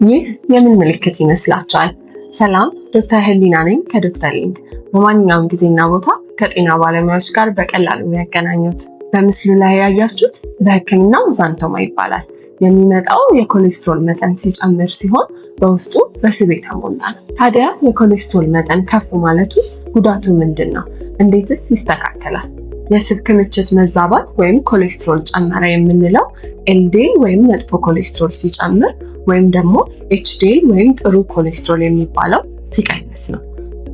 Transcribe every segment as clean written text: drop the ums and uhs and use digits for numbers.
ይህ የምን ምልክት ይመስላችኋል? ሰላም፣ ዶክተር ህሊና ነኝ ከዶክተር ሊንክ። በማንኛውም ጊዜና ቦታ ከጤና ባለሙያዎች ጋር በቀላሉ የሚያገናኙት። በምስሉ ላይ ያያችሁት በሕክምናው xanthoma ይባላል። የሚመጣው የኮሌስትሮል መጠን ሲጨምር ሲሆን በውስጡ በስብ የተሞላ ነው። ታዲያ የኮሌስትሮል መጠን ከፍ ማለቱ ጉዳቱ ምንድን ነው? እንዴትስ ይስተካከላል? የስብ ክምችት መዛባት ወይም ኮሌስትሮል ጨመረ የምንለው LDL ወይም መጥፎ ኮሌስትሮል ሲጨምር ወይም ደግሞ HDL ወይም ጥሩ ኮሌስትሮል የሚባለው ሲቀንስ ነው።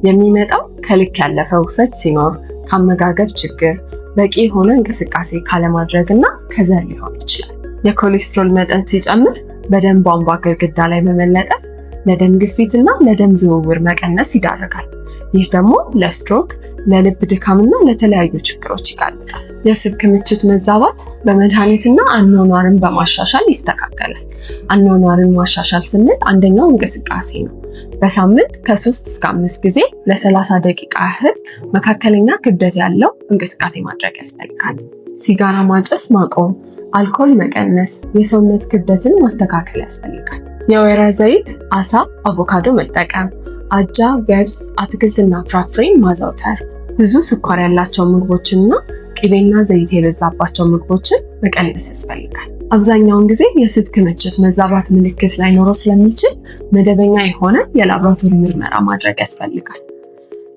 የሚመጣው ከልክ ያለፈ ውፍረት ሲኖር፣ ከአመጋገብ ችግር፣ በቂ የሆነ እንቅስቃሴ ካለማድረግ እና ከዘር ሊሆን ይችላል። የኮሌስትሮል መጠን ሲጨምር በደም ቧንቧ ግድግዳ ላይ በመለጠፍ ለደም ግፊት እና ለደም ዝውውር መቀነስ ይዳርጋል። ይህ ደግሞ ለስትሮክ፣ ለልብ ድካምና ለተለያዩ ችግሮች ይጋልጣል። የስብ ክምችት መዛባት በመድኃኒትና አኗኗርን በማሻሻል ይስተካከላል። አኗኗርን ማሻሻል ስንል አንደኛው እንቅስቃሴ ነው። በሳምንት ከ3 እስከ 5 ጊዜ ለ30 ደቂቃ ያህል መካከለኛ ክብደት ያለው እንቅስቃሴ ማድረግ ያስፈልጋል። ሲጋራ ማጨስ ማቆም፣ አልኮል መቀነስ፣ የሰውነት ክብደትን ማስተካከል ያስፈልጋል። የወይራ ዘይት፣ አሳ፣ አቮካዶ መጠቀም፣ አጃ፣ ገብስ፣ አትክልትና ፍራፍሬን ማዘውተር፣ ብዙ ስኳር ያላቸው ምግቦችንና ቅቤና ዘይት የበዛባቸው ምግቦችን መቀነስ ያስፈልጋል። አብዛኛውን ጊዜ የስብ ክምችት መዛባት ምልክት ላይኖረው ስለሚችል መደበኛ የሆነ የላብራቶሪ ምርመራ ማድረግ ያስፈልጋል።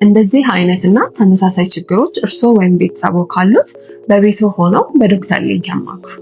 እንደዚህ አይነትና ተመሳሳይ ችግሮች እርስዎ ወይም ቤተሰቦ ካሉት በቤትዎ ሆነው በዶክተር ሊንክ ያማክሩ።